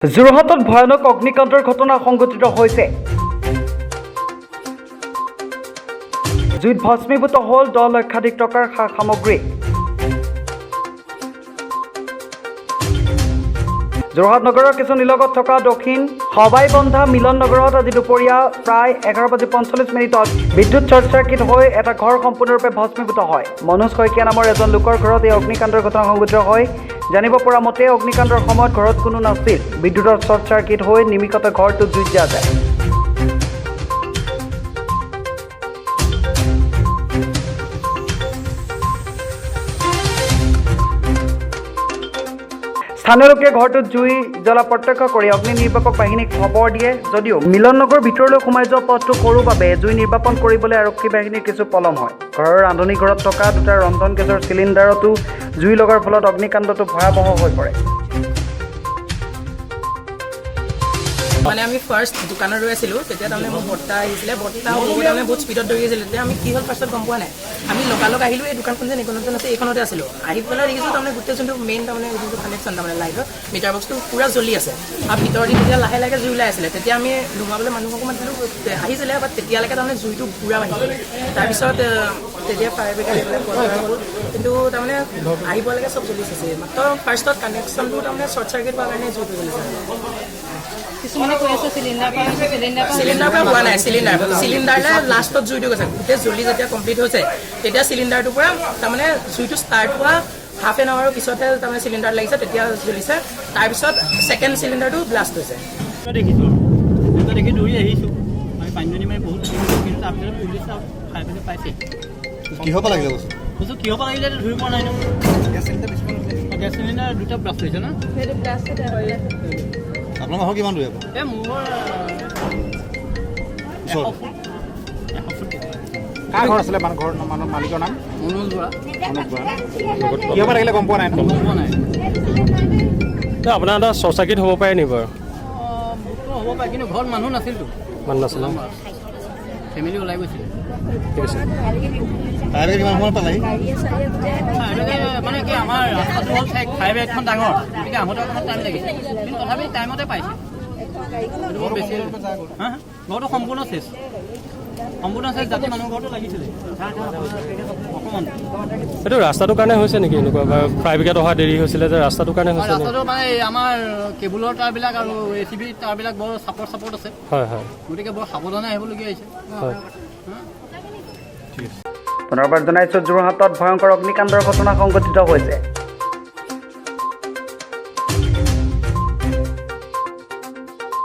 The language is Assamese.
যোৰহাটত ভয়ানক অগ্নিকাণ্ডৰ ঘটনা সংঘটিত হৈছে। জুইত ভস্মীভূত হ'ল 10 লক্ষাধিক টকাৰ সা সামগ্ৰী। যোৰহাট নগৰৰ কিছু নিলগত থকা দক্ষিণ সবাইবন্ধা মিলন নগৰত আজি দুপৰীয়া প্ৰায় 11 বাজি 45 মিনিটত বিদ্যুৎ শ্বৰ্ট চাৰ্কিট হৈ এটা ঘৰ সম্পূৰ্ণৰূপে ভস্মীভূত হয়। মনোজ শইকীয়া নামৰ এজন লোকৰ ঘৰত এই অগ্নিকাণ্ডৰ ঘটনা সংঘটিত হয়। জানিব পৰা মতে, অগ্নিকাণ্ডৰ সময়ত ঘৰত কোনো নাছিল। বিদ্যুতৰ শ্বৰ্ট চাৰ্কিট হৈ নিমিষতে ঘৰটোত জুইত জাহ যায়। স্থানীয় লোকে ঘৰটোত জুই জ্বলা প্ৰত্যক্ষ কৰি অগ্নি নিৰ্বাপক বাহিনীক খবৰ দিয়ে যদিও মিলন নগৰ ভিতৰলৈ সোমাই যোৱা পথটো সৰু বাবে জুই নিৰ্বাপন কৰিবলৈ আৰক্ষী বাহিনীৰ কিছু পলম হয়। ঘৰৰ ৰান্ধনী ঘৰত থকা দুটা ৰন্ধন গেছৰ চিলিণ্ডাৰতো জুই লগাৰ ফলত অগ্নিকাণ্ডটো ভয়াৱহ হৈ পৰে। মানে আমি ফাৰ্ষ্ট দোকানত ৰৈ আছিলোঁ। তেতিয়া তাৰমানে মোৰ বৰ্তা আহিছিলে। বৰ্তা বহুত তাৰমানে বহুত স্পীডত দৌৰি আছিলে। তেতিয়া আমি কি হ'ল ফাৰ্ষ্টত গম পোৱা নাই। আমি লগালগ আহিলোঁ। এই দোকানখন যে এইখনত যে আছে, এইখনতে আছিলোঁ। আহি পেলাই দেখিছোঁ তাৰমানে গোটেই যোনটো মেইন, তাৰমানে যোনটো কানেকশ্যন, তাৰমানে লাইটৰ মিটাৰ বক্সটো পূৰা জ্বলি আছে আৰু ভিতৰত দি তেতিয়া লাহে লাহে জুই ওলাই আছিলে। তেতিয়া আমি নুমাবলৈ মানুহকো মাতিলোঁ, আহিছিলে, বাট তেতিয়ালৈকে তাৰমানে জুইটো পূৰা বাঢ়ি গ'ল। তাৰপিছত তেতিয়া ফায়াৰ ব্ৰিগেড এইবিলাক কল কৰা হ'ল। কিন্তু তাৰমানে আহিবলৈকে চব জ্বলি আছে। মাত্ৰ ফাৰ্ষ্টত কানেকশ্যনটো তাৰমানে শ্বৰ্ট চাৰ্কিট হোৱাৰ কাৰণে জুইটো জ্বলিছে। কিছুমানে কৈ আছে চিলিণ্ডাৰ পৰা হৈছে, চিলিণ্ডাৰ পৰা। চিলিণ্ডাৰ পৰা হোৱা নাই। চিলিণ্ডাৰলৈ লাষ্টত জুইটো গৈছে। গোটেই জ্বলি যেতিয়া কমপ্লিট হৈছে, তেতিয়া চিলিণ্ডাৰটোৰ পৰা তাৰমানে জুইটো ষ্টাৰ্ট হোৱা হাফ এন আৱাৰৰ পিছতহে তাৰমানে চিলিণ্ডাৰ লাগিছে, তেতিয়া জ্বলিছে। তাৰপিছত ছেকেণ্ড চিলিণ্ডাৰটো ব্লাষ্ট হৈছে। দেখিছোঁ, দুটা দেখি দৌৰি আহিছোঁ। আমি পানী দুনি মাৰি বহুত দেখিছোঁ, কিন্তু তাৰপিছত পুলিচ আৰু ফায়াৰ ব্ৰিগেড পাইছে। কিহৰ পৰা লাগিলে বস্তু? বস্তু কিহৰ পৰা লাগিলে ধৰিব পৰা নাই ন। গেছ চিলিণ্ডাৰ দুটা ব্লাষ্ট হৈছে ন? সেইটো ব্লাষ্ট। আপোনালোকৰ ঘৰ কিমান দূৰ ইয়াৰ পৰা? এই মোৰ 100 ফুট, 100 ফুট। কাৰ ঘৰ আছিলে মানুহ, ঘৰ মানুহ মালিকৰ নাম? মনোজ বৰা। মনোজ বৰা। কিহৰ পৰা লাগিলে গম পোৱা নাই ন? গম পোৱা নাই। আপোনাৰ এটা শ্বৰ্ট চাৰ্কিট হ'ব পাৰে নি বাৰু? অঁ, মোৰতো হ'ব পাৰে, কিন্তু ঘৰত মানুহ নাছিলতো। মানুহ নাছিলে? ফেমিলি ওলাই গৈছিলে। ঠিক আছে। ফায়াৰ ব্ৰিগেড কিমান সময়ত পালেহি? ফায়াৰ ব্ৰিগেড মানে কি, আমাৰ ৰাস্তাটো হ'ল ঠেক, ফায়াৰ ব্ৰিগেডখন ডাঙৰ, গতিকে আহোঁতে অকণমান টাইম লাগিছে, কিন্তু তথাপি টাইমতে পাইছে। সেইটো বৰ বেছি হা হা? ঘৰটো সম্পূৰ্ণ চেচ, সম্পূৰ্ণ চেচ। জাতি মানুহ ঘৰটো লাগিছিলে অকণমান। এইটো ৰাস্তাটোৰ কাৰণে হৈছে নেকি এনেকুৱা? বা ফায়াৰ ব্ৰিগেড অহা দেৰি হৈছিলে যে, ৰাস্তাটোৰ কাৰণে হৈছে নেকি? ৰাস্তাটো মানে এই আমাৰ কেবুলৰ তাঁৰবিলাক আৰু এ চি বি তাঁৰবিলাক বৰ চাপৰ চাপৰত আছে। হয় হয় গতিকে বৰ সাৱধানে আহিবলগীয়া হৈছে। হয়। পুনৰবাৰ জনাইছোঁ, যোৰহাটত ভয়ংকৰ অগ্নিকাণ্ডৰ ঘটনা সংঘটিত হৈছে।